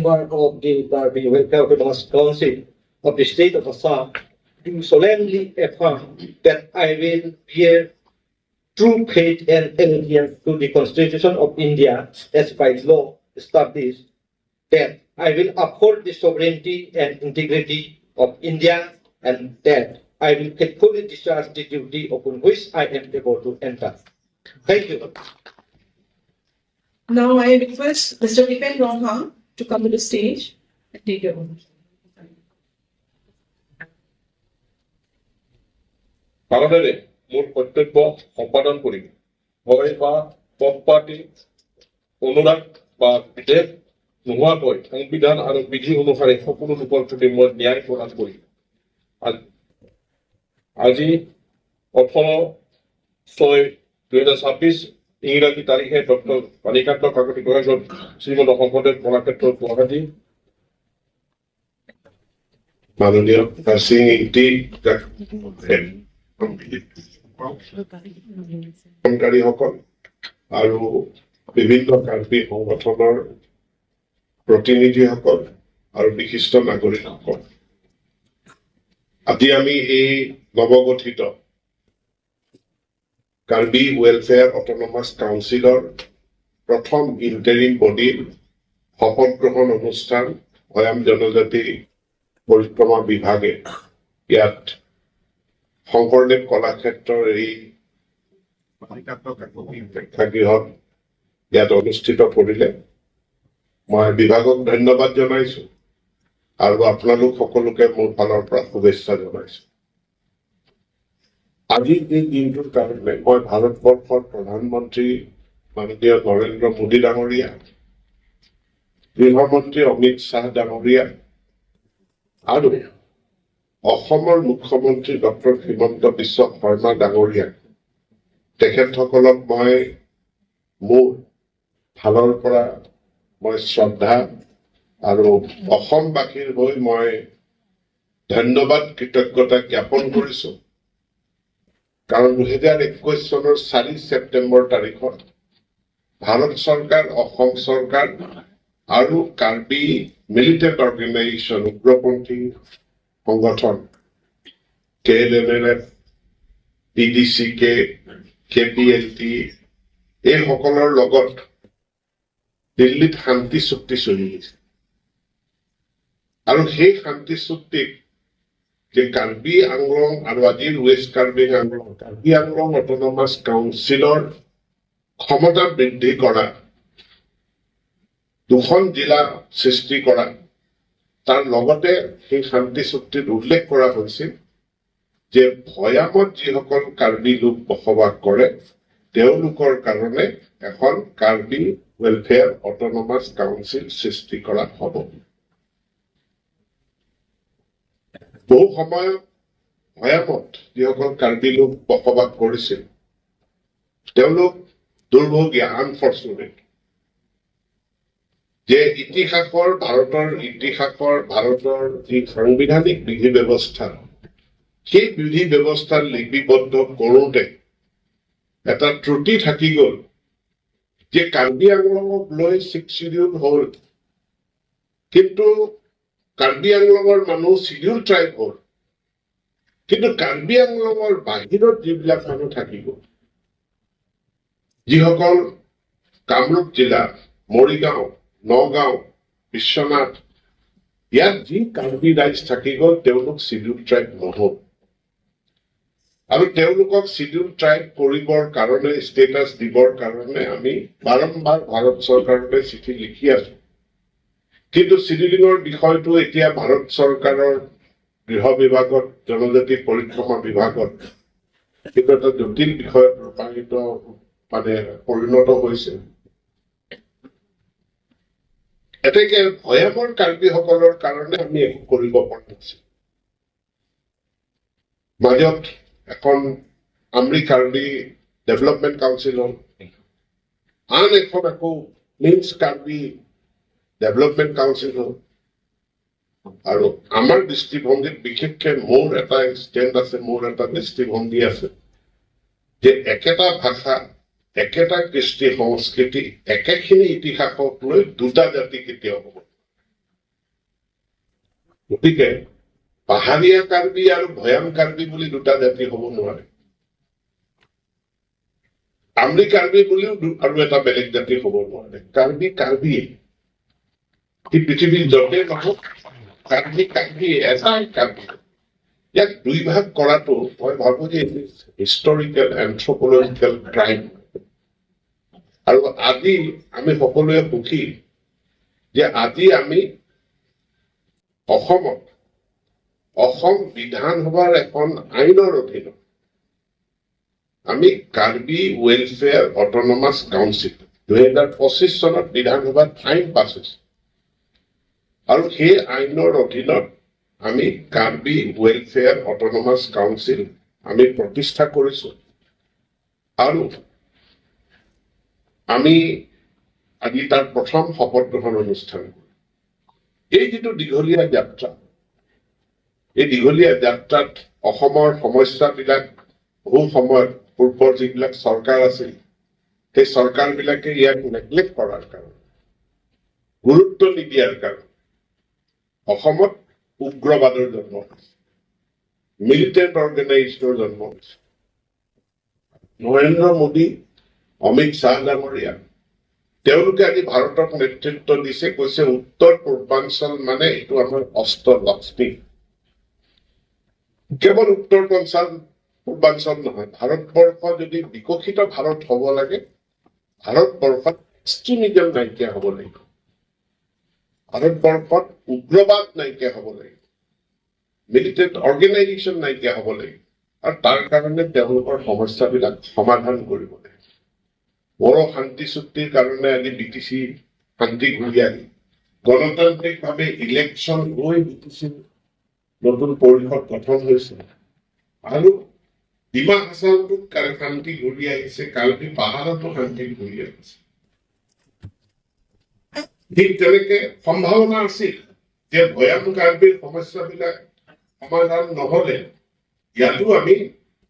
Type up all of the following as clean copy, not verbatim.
member of the Karbi Welfare Autonomous Council of the State of Assam, do solemnly affirm that I will bear true faith and allegiance to the Constitution of India as by law established, that I will uphold the sovereignty and integrity of India, and that I will faithfully discharge the duty upon which I am about to enter. Thank you. Now I request Mr. Dipen Ronghang to come to the stage and take your oath. ভাৰতেৰে মোৰ কৰ্তব্য সম্পাদন কৰিম। ভয় বা পক্ষপাতি, অনুৰাগ বা বিদ্বেষ নোহোৱাকৈ সংবিধান আৰু বিধি অনুসাৰে সকলো লোকৰ প্ৰতি মই ন্যায় প্ৰদান কৰিম। আজি 18/6/2026 ইংৰাজী তাৰিখে ডক্টৰ বাণীকান্ত কাকতি কলেজত, শ্ৰীমন্ত শংকৰদেৱ কলাক্ষেত্ৰ, গুৱাহাটী। মাননীয় সিং ইংতি, কাৰীসকল আৰু বিভিন্ন কাৰ্বি সংগঠনৰ প্ৰতিনিধিসকল আৰু বিশিষ্ট নাগৰিকসকল, আজি আমি এই নৱগঠিত কাৰ্বি ৱেলফেয়াৰ অট'নমাছ কাউন্সিলৰ প্ৰথম ইণ্টাৰিম বডিৰ শপত গ্ৰহণ অনুষ্ঠান ভৈয়াম জনজাতি পৰিক্ৰমা বিভাগে ইয়াত শংকৰদেৱ কলাক্ষেত্ৰৰ এই বাণীকান্ত কাকতি প্ৰেক্ষাগৃহত ইয়াত অনুষ্ঠিত কৰিলে। মই বিভাগক ধন্যবাদ জনাইছো আৰু আপোনালোক সকলোকে মোৰ ফালৰ পৰা শুভেচ্ছা জনাইছো। আজিৰ এই দিনটোৰ কাৰণে মই ভাৰতবৰ্ষৰ প্ৰধানমন্ত্ৰী মাননীয় নৰেন্দ্ৰ মোদী ডাঙৰীয়া, গৃহমন্ত্ৰী অমিত শ্বাহ ডাঙৰীয়া আৰু অসমৰ মুখ্যমন্ত্ৰী ডক্টৰ হিমন্ত বিশ্ব শৰ্মা ডাঙৰীয়াক, তেখেতসকলক মই মোৰ ফালৰ পৰা মই শ্ৰদ্ধা আৰু অসমবাসীৰ হৈ মই ধন্যবাদ, কৃতজ্ঞতা জ্ঞাপন কৰিছো। কাৰণ 2021 চনৰ 4 ছেপ্টেম্বৰ তাৰিখত ভাৰত চৰকাৰ, অসম চৰকাৰ আৰু কাৰ্বি মিলিটেণ্ট অৰ্গেনাইজেশ্যন, উগ্ৰপন্থী সংগঠন কেএলএনএল এফ, টিডিচি কে, কেপিএলটি, এইসকলৰ লগত দিল্লীত শান্তি চুক্তি চলি গৈছে। আৰু সেই শান্তি চুক্তিত যে কাৰ্বি আংলং আৰু আজিৰ ৱেষ্ট কাৰ্বি আংলং, কাৰ্বি আংলং অট'নমাছ কাউন্সিলৰ ক্ষমতা বৃদ্ধি কৰা, দুখন জিলা সৃষ্টি কৰা, তাৰ লগতে সেই শান্তি চুক্তিত উল্লেখ কৰা হৈছিল যে ভৈয়ামত যিসকল কাৰ্বি লোক বসবাস কৰে, তেওঁলোকৰ কাৰণে এখন কাৰ্বি ৱেলফেয়াৰ অট'নমাছ কাউন্সিল সৃষ্টি কৰা হ'ব। বহু সময়ত ভৈয়ামত যিসকল কাৰ্বি লোক বসবাস কৰিছিল, তেওঁলোক দুৰ্ভগীয়া, আনফৰ্চুনেট যে ইতিহাসৰ, ভাৰতৰ ইতিহাসৰ, ভাৰতৰ যি সাংবিধানিক বিধি ব্যৱস্থা, সেই বিধি ব্যৱস্থা লিপিবদ্ধ কৰোঁতে এটা ত্ৰুটি থাকি গ'ল যে কাৰ্বি আংলঙক লৈ ছিক্স চিডিউল হ'ল, কিন্তু কাৰ্বি আংলঙৰ মানুহ চিডিউল ট্ৰাইব হ'ল, কিন্তু কাৰ্বি আংলঙৰ বাহিৰত যিবিলাক মানুহ থাকি গ'ল, যিসকল কামৰূপ জিলা, মৰিগাঁও, নগাঁও, বিশ্বনাথ, ইয়াত যি কাৰ্বি ৰাইজ থাকি গ'ল, তেওঁলোক চিডিউল ট্ৰাইব নহ'ল। আৰু তেওঁলোকক চিডিউল ট্ৰাইব কৰিবৰ কাৰণে, ষ্টেটাছ দিবৰ কাৰণে আমি বাৰম্বাৰ ভাৰত চৰকাৰলৈ চিঠি লিখি আছো। কিন্তু চিডিউলিঙৰ বিষয়টো এতিয়া ভাৰত চৰকাৰৰ গৃহ বিভাগত, জনজাতি পৰিক্ৰমা বিভাগত কিন্তু এটা জটিল বিষয়ত ৰূপায়িত, মানে পৰিণত হৈছে। এতেকে ভৈয়ামৰ কাৰ্বিসকলৰ কাৰণে আমি একো কৰিব পৰা নাছিলো। মাজত এখন আমৰি কাৰ্বি ডেভেলপমেণ্ট কাউন্সিল হ'ল, আন এখন আকৌ প্লেইনছ কাৰ্বি ডেভেলপমেণ্ট কাউন্সিল হ'ল। আৰু আমাৰ দৃষ্টিভংগীত, বিশেষকে মোৰ এটা ষ্টেণ্ড আছে, মোৰ এটা দৃষ্টিভংগী আছে যে একেটা ভাষা, একেটা কৃষ্টি সংস্কৃতি, একেখিনি ইতিহাসক লৈ দুটা জাতি কেতিয়াও হ'ব নোৱাৰে। গতিকে পাহাৰীয়া কাৰ্বি আৰু ভৈয়াম কাৰ্বি বুলি দুটা জাতি হ'ব নোৱাৰে। আমৰি কাৰ্বি বুলিও আৰু এটা বেলেগ জাতি হ'ব নোৱাৰে। কাৰ্বি কাৰ্বিয়ে, সি পৃথিৱীৰ য'তে নহওক, কাৰ্বি কাৰ্বি, এটাই কাৰ্বি। ইয়াক দুই ভাগ কৰাটো মই ভাবো যে হিষ্টৰিকেল, এন্থ্ৰপলজিকেল ক্ৰাইম। আৰু আজি আমি সকলোৱে সুখী যে আজি আমি অসমত অসম বিধানসভাৰ এখন আইনৰ অধীনত আমি কাৰ্বি ৱেলফেয়াৰ অট'নমাছ কাউন্সিল, 2025 চনত বিধানসভাত আইন পাছ হৈছে আৰু সেই আইনৰ অধীনত আমি কাৰ্বি ৱেলফেয়াৰ অট'নমাছ কাউন্সিল আমি প্ৰতিষ্ঠা কৰিছো। আৰু আমি আজি তাৰ প্ৰথম শপত গ্ৰহণ অনুষ্ঠান কৰিম। এই যিটো দীঘলীয়া যাত্ৰা, এই দীঘলীয়া যাত্ৰাত অসমৰ সমস্যাবিলাক বহু সময়ত পূৰ্বৰ যিবিলাক চৰকাৰ আছিল, সেই চৰকাৰবিলাকে ইয়াক নেগলেক্ট কৰাৰ কাৰণে, গুৰুত্ব নিদিয়াৰ কাৰণে অসমত উগ্ৰবাদৰ জন্ম হৈছে, মিলিটেণ্ট অৰ্গেনাইজেশ্যনৰ জন্ম হৈছে। নৰেন্দ্ৰ মোদী, অমিত শ্বাহ ডাঙৰীয়া, তেওঁলোকে আজি ভাৰতক নেতৃত্ব দিছে, কৈছে উত্তৰ পূৰ্বাঞ্চল মানে এইটো আমাৰ অষ্ট লক্ষ্মী। কেৱল উত্তৰ পূৰ্বাঞ্চল নহয়, ভাৰতবৰ্ষ যদি বিকশিত ভাৰত হ'ব লাগে, ভাৰতবৰ্ষত এক্সট্ৰিমিজম নাইকিয়া হ'ব লাগিব, ভাৰতবৰ্ষত উগ্ৰবাদ নাইকিয়া হ'ব লাগিব, মিলিটেণ্ট অৰ্গেনাইজেশ্যন নাইকিয়া হ'ব লাগিব আৰু তাৰ কাৰণে তেওঁলোকৰ সমস্যাবিলাক সমাধান কৰিব লাগিব। বড়ো শান্তি চুক্তিৰ কাৰণে আজি বিটিচি শান্তি ঘূৰি আহি গণতান্ত্ৰিকভাৱে ইলেকশ্যন হৈ বিটিচি নতুন পৰিষদ গঠন হৈছে আৰু ডিমা হাছাওতো শান্তি ঘূৰি আহিছে, কাৰ্বি পাহাৰতো শান্তি ঘূৰি আহিছে। ঠিক তেনেকে সম্ভাৱনা আছিল যে ভৈয়াম কাৰ্বিৰ সমস্যাবিলাক সমাধান নহলে ইয়াতো আমি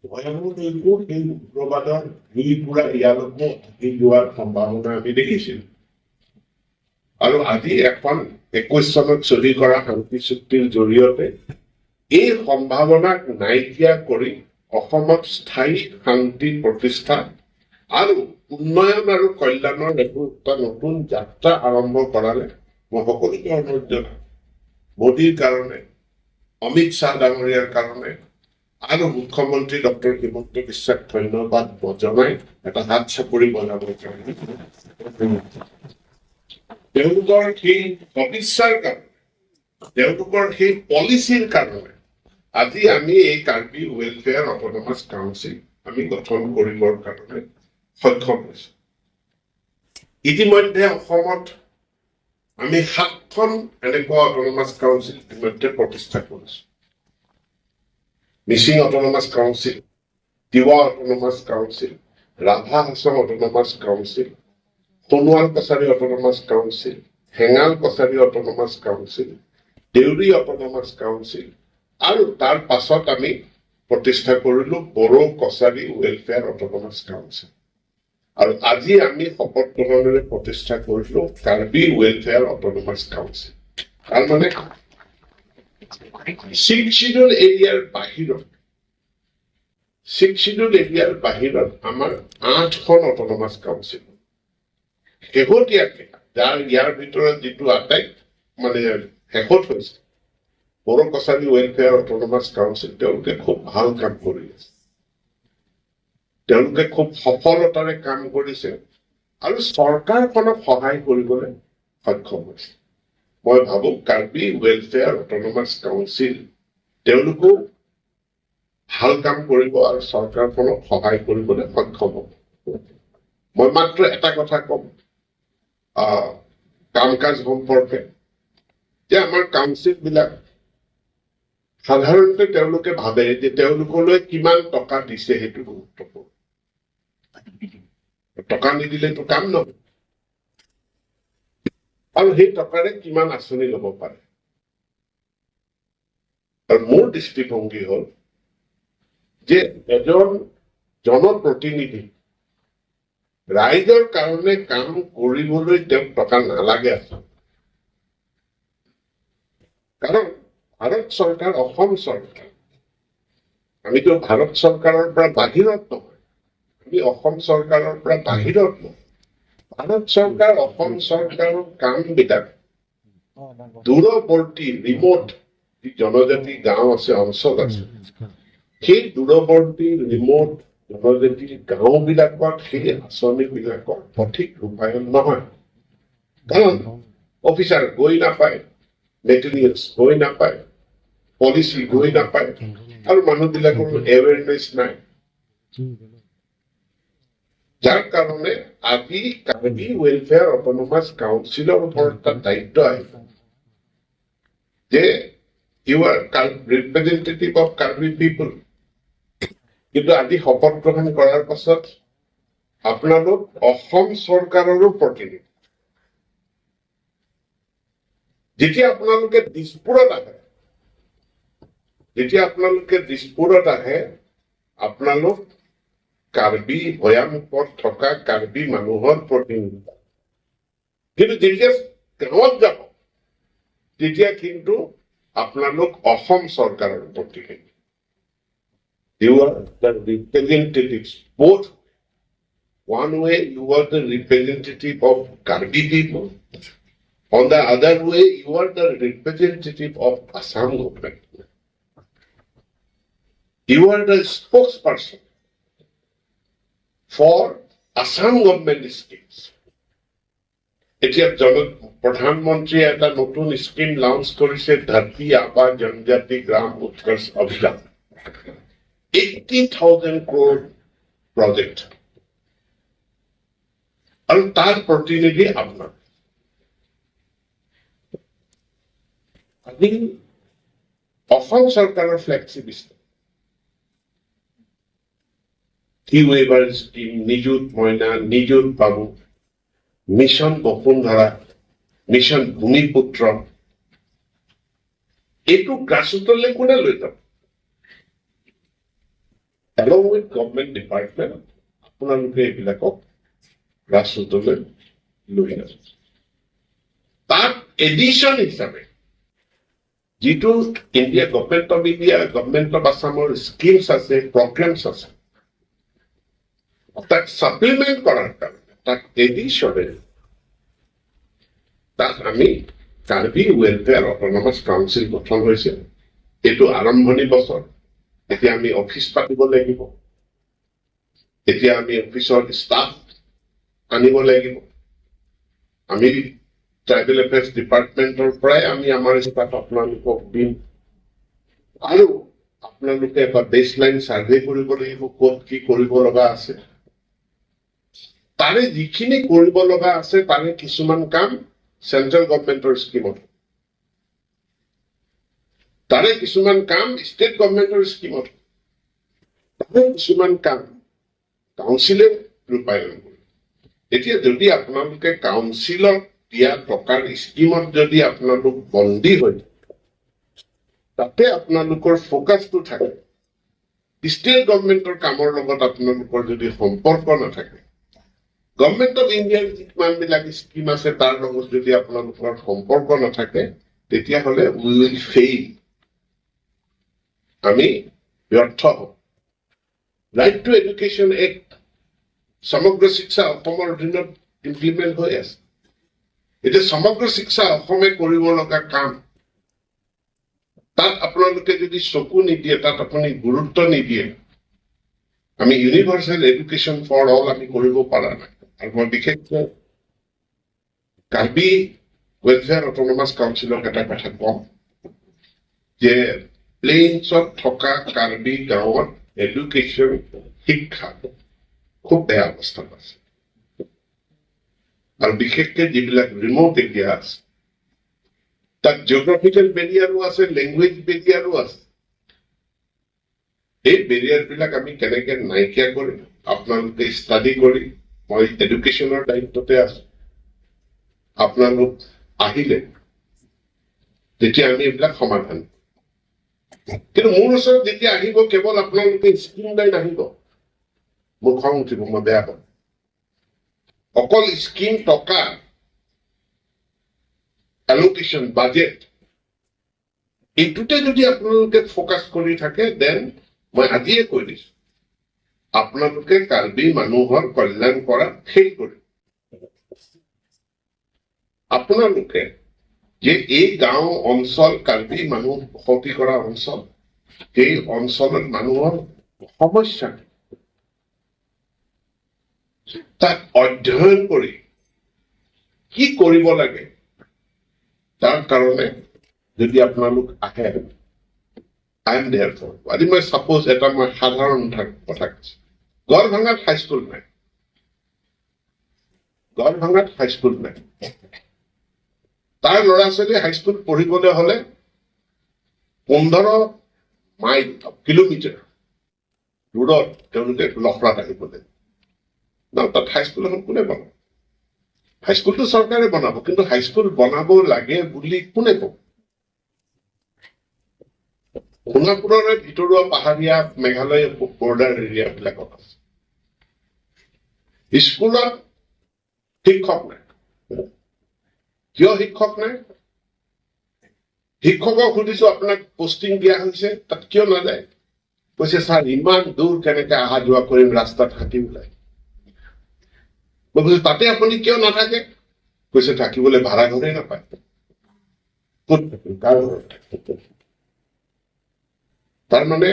ভৈয়ামলৈকো সেই উগ্ৰবাদৰ জুই পুৰা ইয়ালৈকো আহি যোৱাৰ সম্ভাৱনা আমি দেখিছিলো। আৰু আজি এখন 21 চনত চহী কৰা শান্তি চুক্তিৰ জৰিয়তে এই সম্ভাৱনাক নাইকিয়া কৰি অসমত স্থায়ী শান্তি প্ৰতিষ্ঠা আৰু উন্নয়ন আৰু কল্যাণৰ একো এটা নতুন যাত্ৰা আৰম্ভ কৰালে। মই সকলোকে অনুৰোধ জনাম, মোদীৰ কাৰণে, অমিত শ্বাহ ডাঙৰীয়াৰ কাৰণে আৰু মুখ্যমন্ত্ৰী ডক্টৰ হিমন্ত বিশ্বাক ধন্যবাদ জনাই এটা হাত চাপৰি বজাবৰ কাৰণে। তেওঁলোকৰ সেই সদিচ্ছাৰ কাৰণে, তেওঁলোকৰ সেই পলিচিৰ কাৰণে আজি আমি এই কাৰ্বি ৱেলফেয়াৰ অট'নমাছ কাউন্সিল আমি গঠন কৰিবৰ কাৰণে সক্ষম হৈছো। ইতিমধ্যে অসমত আমি সাতখন এনেকুৱা অট'নমাছ কাউন্সিল ইতিমধ্যে প্ৰতিষ্ঠা কৰিছো। Mising autonomous council, Tiwa autonomous council, Rabha Hasong autonomous council, Sonowal Kachari autonomous council, ঠেঙাল Kachari autonomous council, Deori autonomous council আৰু তাৰ পাছত আমি প্ৰতিষ্ঠা কৰিলো Bodo Kachari welfare autonomous council. আৰু আজি আমি শপত গ্ৰহণেৰে প্ৰতিষ্ঠা কৰিলো কাৰ্বি ৱেলফেয়াৰ অট'নমাছ কাউন্সিল। তাৰমানে ছিক্স চিডিউল এৰিয়াৰ বাহিৰত আমাৰ আঠখন অট'নমাছ কাউন্সিল। শেহতীয়াকে যাৰ ইয়াৰ ভিতৰত যিটো আটাইত মানে শেষত হৈছে Bodo Kachari welfare autonomous council, তেওঁলোকে খুব ভাল কাম কৰি আছে, তেওঁলোকে খুব সফলতাৰে কাম কৰিছে আৰু চৰকাৰখনক সহায় কৰিবলৈ সক্ষম হৈছে। মই ভাবো কাৰ্বি ৱেলফেয়াৰ অট'নমাছ কাউন্সিল তেওঁলোকেও ভাল কাম কৰিব আৰু চৰকাৰখনক সহায় কৰিবলৈ সক্ষম হ'ব। মই মাত্ৰ এটা কথা ক'ম কাম কাজ সম্পৰ্কে যে আমাৰ কাউন্সিল বিলাক সাধাৰণতে তেওঁলোকে ভাবে যে তেওঁলোকলৈ কিমান টকা দিছে সেইটো গুৰুত্বপূৰ্ণ, টকা নিদিলেতো কাম নহয় আৰু সেই টকাৰে কিমান আঁচনি ল'ব পাৰে। আৰু মোৰ দৃষ্টিভংগী হ'ল যে এজন জনপ্ৰতিনিধি ৰাইজৰ কাৰণে কাম কৰিবলৈ তেওঁক টকা নালাগে আচলতে, কাৰণ ভাৰত চৰকাৰ, অসম চৰকাৰ, আমিতো ভাৰত চৰকাৰৰ পৰা বাহিৰত নহয়, আমি অসম চৰকাৰৰ পৰা বাহিৰত নহয়। ভাৰত চৰকাৰ, অসম চৰকাৰৰ কামবিলাক দূৰৱৰ্তী ৰিম'ট যি জনজাতি গাঁও আছে, অঞ্চল আছে, সেই দূৰৱৰ্তী ৰিম'ট জনজাতি গাঁওবিলাকত সেই আঁচনিবিলাকৰ সঠিক ৰূপায়ণ নহয়, কাৰণ অফিচাৰ গৈ নাপায়, মেটেৰিয়েলছ গৈ নাপায়, পলিচি গৈ নাপায় আৰু মানুহবিলাকৰো এৱেৰনেছ নাই। যাৰ কাৰণে আজি কাৰ্বি ৱেলফেয়াৰ অট'নমাছ কাউন্সিলৰ ওপৰত এটা দায়িত্ব আহিব যে you are representative of Karbi people. কিন্তু আজি শপত গ্ৰহণ কৰাৰ পাছত আপোনালোক অসম চৰকাৰৰো প্ৰতিনিধি। যেতিয়া আপোনালোকে দিছপুৰত আহে, যেতিয়া আপোনালোকে দিছপুৰত আহে, আপোনালোক কাৰ্বি ভৈয়ামুখত থকা কাৰ্বি মানুহৰ প্ৰতিনিধি। কিন্তু যেতিয়া গাঁৱত যাব, তেতিয়া কিন্তু আপোনালোক অসম চৰকাৰৰ প্ৰতিনিধি। You are the representatives, both. One way, you are the representative of Karbi people. On the other way, you are the representative of Assam government. You are the spokesperson for Assam government schemes. এতিয়া প্ৰধানমন্ত্ৰীয়ে এটা নতুন scheme launch কৰিছে, ধৰতী আবা জনজাতি গ্ৰাম উৎকৰ্ষ অভিযান, 80,000 crore project, আৰু তাৰ প্ৰতিনিধি আপোনাৰ। আজি অসম চৰকাৰৰ flagship scheme, fee waiver scheme, নিযুত মইনা, নিযুত বাবু, মিছন বসুন্ধৰা, মিছন ভূমিপুত্ৰ, এইটো গ্ৰাছৰুটলৈ কোনে লৈ যাব? এলং উইথ গভমেণ্ট ডিপাৰ্টমেণ্ট আপোনালোকে এইবিলাকক গ্ৰাছৰুটলৈ লৈ যাব। তাত এডিশ্যন হিচাপে যিটো India Government of India, Government of আছামৰ স্কিমছ আছে, প্ৰগ্ৰেমছ আছে, তাক ছাপ্লিমেণ্ট কৰাৰ কাৰণে, তাক এডিশ্যনেল তাত আমি কাৰ্বি ৱেলফেয়াৰ অট'নমাছ কাউন্সিল গঠন হৈছে। এইটো আৰম্ভণি বছৰ। এতিয়া আমি অফিচ পাতিব লাগিব, এতিয়া আমি অফিচৰ ষ্টাফ আনিব লাগিব। আমি ট্ৰাইবেল এফেয়াৰ্ছ ডিপাৰ্টমেণ্টৰ পৰাই আমি আমাৰ ষ্টাফ আপোনালোকক দিম আৰু আপোনালোকে এটা বেছ লাইন চাৰ্ভে কৰিব লাগিব, ক'ত কি কৰিব লগা আছে। তাৰে যিখিনি কৰিব লগা আছে, তাৰে কিছুমান কাম চেন্ট্ৰেল গভমেণ্টৰ স্কিমত, তাৰে কিছুমান কাম ষ্টেট গভমেণ্টৰ স্কিমত, তাৰে কিছুমান কাম কাউন্সিলে ৰূপায়ণ কৰিব। এতিয়া যদি আপোনালোকে কাউন্সিলক দিয়া টকাৰ স্কিমত যদি আপোনালোক বন্দী হৈ তাতে আপোনালোকৰ ফ'কাছটো থাকে, ষ্টেট গভমেণ্টৰ কামৰ লগত আপোনালোকৰ যদি সম্পৰ্ক নাথাকে, গভমেণ্ট অফ ইণ্ডিয়াৰ যিমানবিলাক স্কিম আছে তাৰ লগত যদি আপোনালোকৰ সম্পৰ্ক নাথাকে, তেতিয়াহ'লে we will fail, আমি ব্যৰ্থ হ'ম। ৰাইট টু এডুকেশ্যন এক্ট, সমগ্ৰ শিক্ষা অসমৰ অধীনত ইমপ্লিমেণ্ট হৈ আছে। এতিয়া সমগ্ৰ শিক্ষা অসমে কৰিব লগা কাম, তাত আপোনালোকে যদি চকু নিদিয়ে, তাত আপুনি গুৰুত্ব নিদিয়ে, আমি ইউনিভাৰ্চেল এডুকেশ্যন ফৰ অল আমি কৰিব পৰা নাই। আৰু মই বিশেষকৈ কাৰ্বি ৱেলফেয়াৰ অট'নমাছ কাউন্সিলক এটা কথা কম যে প্লেইনছত থকা কাৰ্বি গাঁৱত এডুকেশ্যন, শিক্ষা খুব বেয়া অৱস্থাত আছে আৰু বিশেষকে যিবিলাক ৰিম'ট এৰিয়া আছে, তাত জিঅ'গ্ৰাফিকেল বেৰিয়াৰো আছে, লেংগুৱেজ বেৰিয়াৰো আছে। এই বেৰিয়াৰ বিলাক আমি কেনেকে নাইকিয়া কৰিম, আপোনালোকে ষ্টাডি কৰি, মই এডুকেশ্যনৰ দায়িত্বতে আছো, আপোনালোক আহিলে তেতিয়া আমি এইবিলাক সমাধান। কিন্তু মোৰ ওচৰত যেতিয়া আহিব, কেৱল আপোনালোকে স্কিম লৈ নাহিব, মোৰ খং উঠিব, মই বেয়া পাম। অকল স্কিম, টকা এলোকেশ্যন, বাজেট, এইটোতে যদি আপোনালোকে ফ'কাছ কৰি থাকে, then মই আজিয়ে কৈ দিছো, আপোনালোকে কাৰ্বি মানুহৰ কল্যাণ কৰাত ফেইল কৰিব। আপোনালোকে যে এই গাঁও অঞ্চল, কাৰ্বি মানুহ বসতি কৰা অঞ্চল, সেই অঞ্চলত মানুহৰ সমস্যা কি, তাক অধ্যয়ন কৰি কি কৰিব লাগে, তাৰ কাৰণে যদি আপোনালোক আহে, I am there for. আজি মই ছাপ'জ এটা মই সাধাৰণ কথা কৈছো, গড়ভাঙাত হাইস্কুল নাই, গড়ভাঙাত হাইস্কুল নাই। তাৰ ল'ৰা ছোৱালী হাইস্কুল পঢ়িবলৈ হলে 15 মাইল, কিলোমিটাৰ দূৰত তেওঁলোকে লখৰাত আহিব লাগিব ন। তাত হাইস্কুল এখন কোনে বনাব? হাইস্কুলটো চৰকাৰে বনাব, কিন্তু হাইস্কুল বনাব লাগে বুলি কোনে ক'ব? সোণাপুৰৰে ভিতৰুৱা পাহাৰীয়া মেঘালয় বৰ্ডাৰ এৰিয়া বিলাকত আছে। স্কুলত শিক্ষক নাই। কিয় শিক্ষক নাই? শিক্ষকক সুধিছো, আপোনাক পষ্টিং দিয়া হৈছে, তাত কিয় নাযায়? কৈছে, ছাৰ, ইমান দূৰ কেনেকে অহা যোৱা কৰিম, ৰাস্তাত হাতী ওলাই। মই কৈছো, তাতে আপুনি কিয় নাথাকে? কৈছে, থাকিবলৈ ভাড়া ঘৰেই নাপায়, ক'ত থাকিম, কাৰ ঘৰত থাকিম? তাৰমানে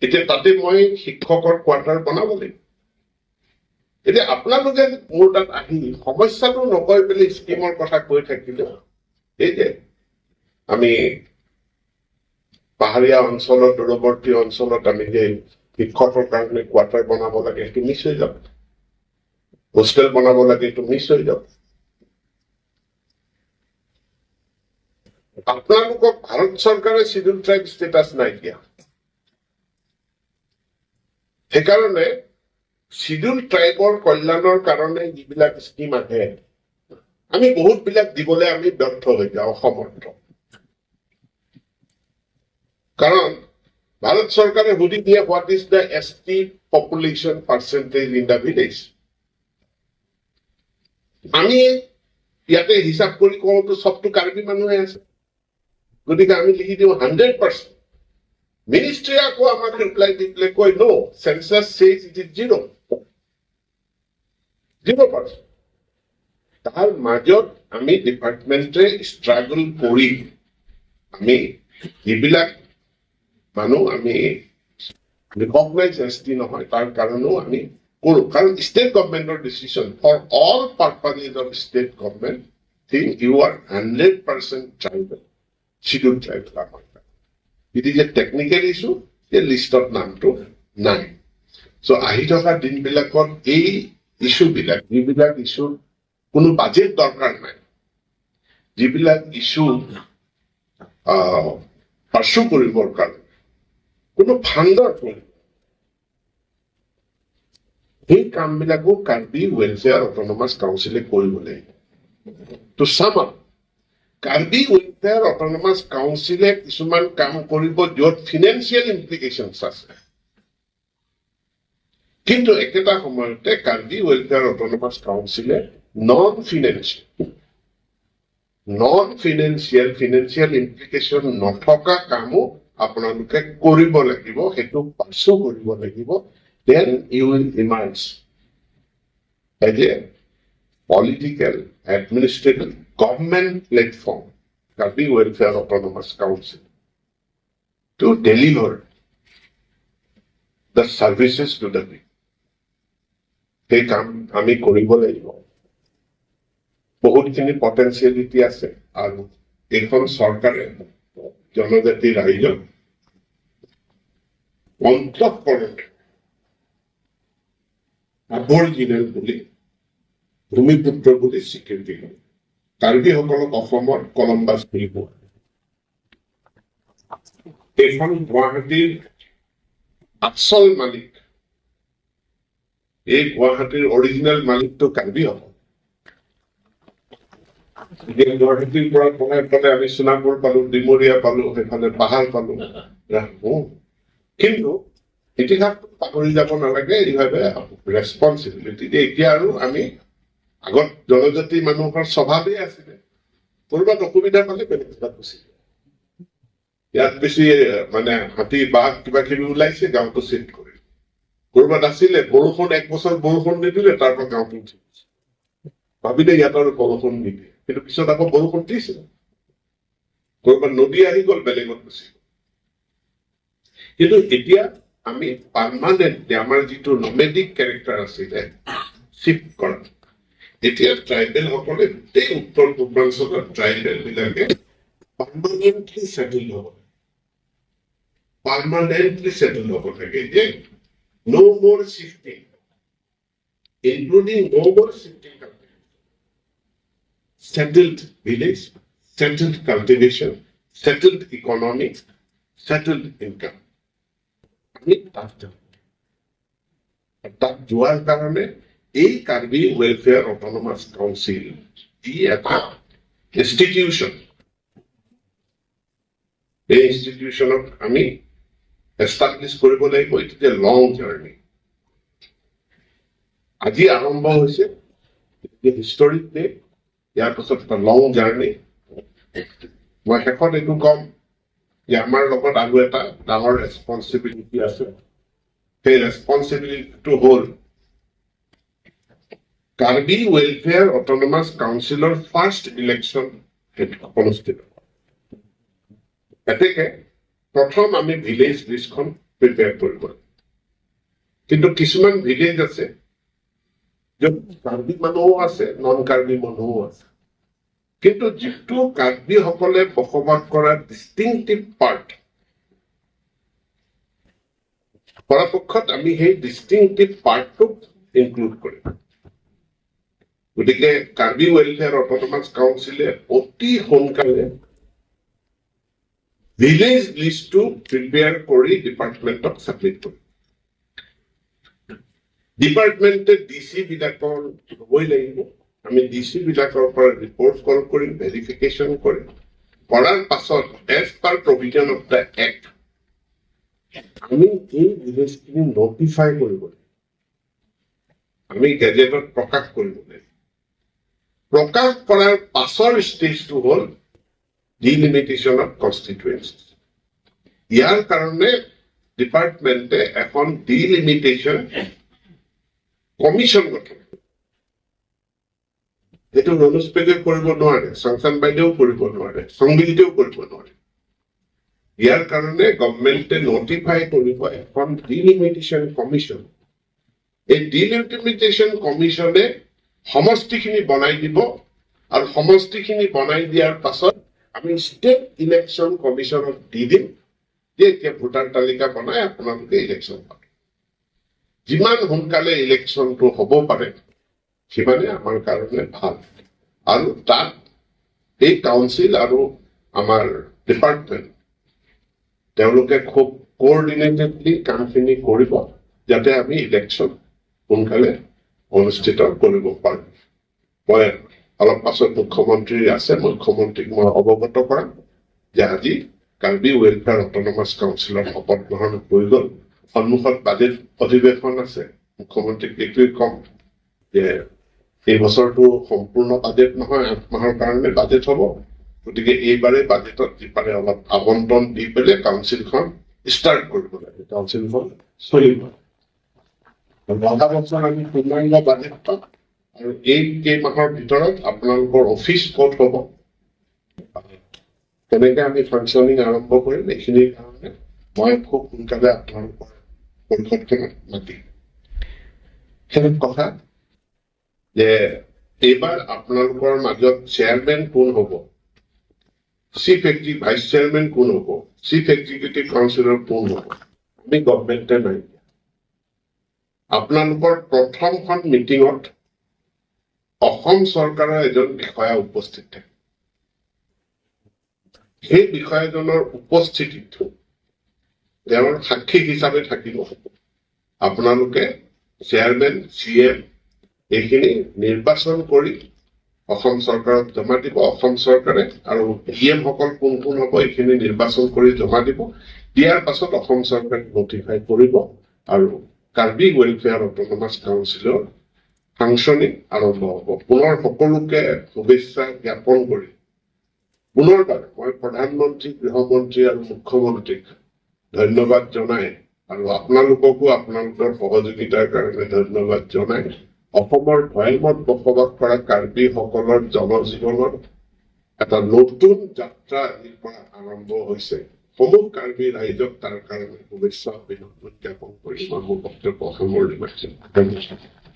এতিয়া তাতে মই শিক্ষকৰ কোৱাৰ্টাৰ বনাব লাগিব। এতিয়া আপোনালোকে মোৰ তাত আহি সমস্যাটো নকৈ পেলাই স্কিমৰ কথা কৈ থাকিলে, এই যে আমি পাহাৰীয়া অঞ্চলত, দূৰৱৰ্তী অঞ্চলত আমি যে শিক্ষকৰ কাৰণে কোৱাৰ্টাৰ বনাব লাগে, সেইটো মিছ হৈ যাব। হোষ্টেল বনাব লাগে, সেইটো মিছ হৈ যাব। আপোনালোকক ভাৰত চৰকাৰে চিডিউল ট্ৰাইব ষ্টেটাছ নাই দিয়া। সেইকাৰণে চিডিউল ট্ৰাইবৰ কল্যাণৰ কাৰণে যিবিলাক স্কিম আহে, আমি বহুতবিলাক দিবলৈ আমি ব্যৰ্থ হৈ যাওঁ, অসমৰ্থ। কাৰণ ভাৰত চৰকাৰে সুধি দিয়ে, "What is the ST population percentage in the village?" আমি ইয়াতে হিচাপ কৰি কওঁতো চবটো কাৰ্বি মানুহে আছে, গতিকে আমি লিখি দিওঁ 100%। মিনিষ্ট্ৰীয়ে আকৌ আমাক ৰিপ্লাই দি পেলাই কয়, "No, census says it is 0, 0%." তাৰ মাজত আমি ডিপাৰ্টমেণ্টে ষ্ট্ৰাগল কৰি আমি যিবিলাক মানুহ আমি ৰিকগনাইজ এছ টি নহয়, তাৰ কাৰণেও আমি কৰোঁ। কাৰণ state গভমেণ্টৰ decision, for all purposes of state government think you are 100% tribal, schedule tribal. আমাৰ it is a technical issue যে লিষ্টত নামটো নাই। চ' আহি থকা দিনবিলাকত এই ইছ্যুবিলাক, যিবিলাক ইছ্যু কোনো বাজেট দৰকাৰ নাই, যিবিলাক ইছ্যু পাৰ্চু কৰিবৰ কাৰণে কোনো ফাণ্ডৰ প্ৰয়োজন, সেই কামবিলাকো কাৰ্বি ৱেলফেয়াৰ অট'নমাছ কাউন্সিলে কৰিব লাগিব। To sum up, Karbi welfare autonomous কাউন্সিলে কিছুমান কাম কৰিব য'ত ফিনেন্সিয়েল ইমপ্লিকেশ্যনছ আছে, কিন্তু একেটা সময়তে কাৰ্বি ৱেলফেয়াৰ অট'নমাছ কাউন্সিলে non financial financial implication নথকা কামো আপোনালোকে কৰিব লাগিব, সেইটো পাৰ্চু কৰিব লাগিব। Then you will emerge as a political, administrative, government platform, Karbi Welfare Autonomous Council, to deliver the services to the people. সেই কাম আমি কৰিব লাগিব। বহুতখিনি পটেঞ্চিয়েলিটি আছে আৰু এইখন চৰকাৰে জনজাতি ৰাইজক অন্তঃকৰণে আবৰিজিনেল বুলি, ভূমিপুত্ৰ বুলি স্বীকৃতি দিয়ে। কাৰ্বিসকলক অসমত কলম্বাছ বুলি কোৱা। এইখন গুৱাহাটীৰ আচল মালিক, এই গুৱাহাটীৰ অৰিজিনেল মালিকটো কাৰ্বিসকল। এতিয়া গুৱাহাটীৰ পৰা পলাই পলাই আমি সোণাপুৰ পালো, ডিমৰীয়া পালো, সেইফালে পাহাৰ পালো। কিন্তু ইতিহাসটো পাহৰি যাব নালাগে। এইভাৱে ৰেচপনচিবিলিটি যে এতিয়া আৰু আমি আগত জনজাতি মানুহৰ স্বভাৱেই আছিলে, ক'ৰবাত অসুবিধা পালে বেলেগ জেগাত গুচি যায়। ইয়াত বেছি মানে হাতী বাঘ কিবা কিবি ওলাইছে, গাঁৱটো চিফ্ট কৰিল। ক'ৰবাত আছিলে বৰষুণ, এক বছৰ বৰষুণ নিদিলে, তাৰ পৰা গাঁৱটো উঠি গৈছে। ভাবিলে ইয়াত আৰু বৰষুণ নিদিয়ে, কিন্তু পিছত আকৌ বৰষুণ দিছে। ক'ৰবাত নদী আহি গ'ল, বেলেগত গুচি গ'ল। কিন্তু এতিয়া আমি পাৰ্মানেণ্টলি আমাৰ যিটো নমেডিক কেৰেক্টাৰ আছিলে চিফ্ট কৰা, এতিয়া ট্ৰাইবেল সকলে, গোটেই উত্তৰ পূৰ্বাঞ্চলৰ ট্ৰাইবেল বিলাকে পাৰ্মানেণ্টলি ছেটেল হ'ব, পাৰ্মানেণ্টলি ছেটেল হ'ব লাগে যে no more shifting, including no more shifting, settled village, settled cultivation, settled economy, settled income. আমি তাত যাম। তাত যোৱাৰ কাৰণে এই কাৰ্বি ৱেলফেয়াৰ অট'নমাছ কাউন্সিল ই এটা ইনষ্টিটিউশ্যন। এই ইনষ্টিটিউশ্যনক আমি এষ্টাব্লিছ কৰিব লাগিব। It is a long journey. আজি আৰম্ভ হৈছে, হিষ্টৰিক ডে। ইয়াৰ পাছত এটা লং জাৰ্ণি। মই শেষত এইটো ক'ম যে আমাৰ লগত আৰু এটা ডাঙৰ ৰেচপনচিবিলিটি আছে। সেই ৰেচপনচিবিলিটিটো হ'ল কাৰ্বি ৱেলফেয়াৰ অট'নমাছ কাউন্সিলৰ ফাৰ্ষ্ট ইলেকশ্যন অনুষ্ঠিত। এতেকে প্ৰথম আমি ভিলেজ লিষ্টখন প্ৰিপেয়াৰ কৰিব লাগিব। কিন্তু কিছুমান ভিলেজ আছে য'ত কাৰ্বি মানুহো আছে, নন কাৰ্বি মানুহো আছে। কিন্তু যিটো কাৰ্বিসকলে বসবাস কৰা ডিষ্টিংটিভ পাৰ্ট, পৰাপক্ষত আমি সেই ডিষ্টিংটিভ পাৰ্টটোক ইনক্লুড কৰিম। গতিকে কাৰ্বি ৱেলফেয়াৰ অট'নমাছ কাউন্সিলে অতি সোনকালে ভিলেজ লিষ্টটো প্ৰিপেয়াৰ কৰি ডিপাৰ্টমেণ্টক ছাবমিট কৰিব। ডিপাৰ্টমেণ্টে ডি চি বিলাকৰ ল'বই লাগিব। আমি ডি চি বিলাকৰ পৰা ৰিপৰ্ট কল কৰিম, ভেৰিফিকেশ্যন কৰিম। কৰাৰ পাছত as per provision of the Act আমি এই ভিলেজখিনি নটিফাই কৰিব লাগিব, আমি গেজেটত প্ৰকাশ কৰিব লাগিব। প্ৰকাশ কৰাৰ পাছৰ ষ্টেজটো হ'ল ডিলিমিটেশ্যন অফ কনষ্টিটুৱেঞ্চি। ইয়াৰ কাৰণে ডিপাৰ্টমেণ্টে এখন ডিলিমিটেশ্যন কমিশ্যন গঠন কৰে। সেইটো ৰণোজ পেগুৱে কৰিব নোৱাৰে, চাংচান বাইদেউ কৰিব নোৱাৰে, সংবিজিতেও কৰিব নোৱাৰে। ইয়াৰ কাৰণে গভমেণ্টে নটিফাই কৰিব এখন ডিলিমিটেশ্যন কমিশ্যন। এই ডিলিমিটেশ্যন কমিশ্যনে সমষ্টিখিনি বনাই দিব আৰু সমষ্টিখিনি বনাই দিয়াৰ পাছত আমি ষ্টেট ইলেকশ্যন কমিশ্যনক দি দিম যে এতিয়া ভোটাৰ তালিকা বনাই আপোনালোকে ইলেকশ্যন পাতে। যিমান সোনকালে ইলেকশ্যনটো হ'ব পাৰে, সিমানে আমাৰ কাৰণে ভাল। আৰু তাত এই কাউন্সিল আৰু আমাৰ ডিপাৰ্টমেণ্ট, তেওঁলোকে খুব কোঅৰ্ডিনেটেডলি কামখিনি কৰিব, যাতে আমি ইলেকশ্যন সোনকালে অনুষ্ঠিত কৰিব পাৰোঁ। মই অলপ পাছত মুখ্যমন্ত্ৰী আছে, মুখ্যমন্ত্ৰীক মই অৱগত কৰাম যে আজি কাৰ্বি ৱেলফেয়াৰ অট'নমাছ কাউন্সিলৰ শপত গ্ৰহণ হৈ গ'ল। সন্মুখত বাজেট অধিৱেশন আছে। মুখ্যমন্ত্ৰীক এইটোৱে ক'ম যে এই বছৰটো সম্পূৰ্ণ বাজেট নহয়, 8 মাহৰ কাৰণে বাজেট হ'ব। গতিকে এইবাৰে বাজেটত যি পাৰে অলপ আবণ্টন দি পেলাই কাউন্সিলখন ষ্টাৰ্ট কৰিব লাগে, কাউন্সিলখন চলিব। অহা বছৰ আমি পূৰ্ণাংগ বাজেট পাম আৰু এই কেইমাহৰ ভিতৰত আপোনালোকৰ অফিচ ক'ত হ'ব, কেনেকে আমি ফাংচনিং আৰম্ভ কৰিম, এইখিনিৰ কাৰণে মই খুব সোনকালে আপোনালোকৰ পৰিষদখনক মাতিম। শেষ কথা যে এইবাৰ আপোনালোকৰ মাজত চেয়াৰমেন কোন হ'ব, চিফ এক্সিকিউটিভ ভাইচ চেয়াৰমেন কোন হ'ব, চিফ এক্সিকিউটিভ কাউন্সিলৰ কোন হ'ব, আমি গভমেণ্টে নাই দিয়া। আপোনালোকৰ প্ৰথমখন মিটিঙত অসম চৰকাৰৰ এজন বিষয়া উপস্থিত থাকে। সেই বিষয়াজনৰ উপস্থিতিত তেওঁৰ সাক্ষী হিচাপে থাকিব। আপোনালোকে চেয়াৰমেন, চি এম এইখিনি নিৰ্বাচন কৰি অসম চৰকাৰক জমা দিব। অসম চৰকাৰে আৰু ই এম সকল কোন কোন হ'ব, এইখিনি নিৰ্বাচন কৰি জমা দিব। দিয়াৰ পাছত অসম চৰকাৰে নটিফাই কৰিব আৰু কাৰ্বি ৱেলফেয়াৰ অট'নমাছ কাউন্সিলৰ ফাংচনিং আৰম্ভ হ'ব। পুনৰ সকলোকে শুভেচ্ছা জ্ঞাপন কৰি পুনৰবাৰ মই প্ৰধানমন্ত্ৰী, গৃহমন্ত্ৰী আৰু মুখ্যমন্ত্ৰীক ধন্যবাদ জনাই আৰু আপোনালোককো আপোনালোকৰ সহযোগিতাৰ কাৰণে ধন্যবাদ জনাই অসমৰ ভৈয়ামত বসবাস কৰা কাৰ্বিসকলৰ জনজীৱনৰ এটা নতুন যাত্ৰা আজিৰ পৰা আৰম্ভ হৈছে। সমূহ কাৰ্বি ৰাইজক তাৰ কাৰণে শুভেচ্ছা, অভিনন্দন জ্ঞাপন কৰি মই মোৰ বক্তব্য সামৰণি মাৰিছো। ধন্যবাদ।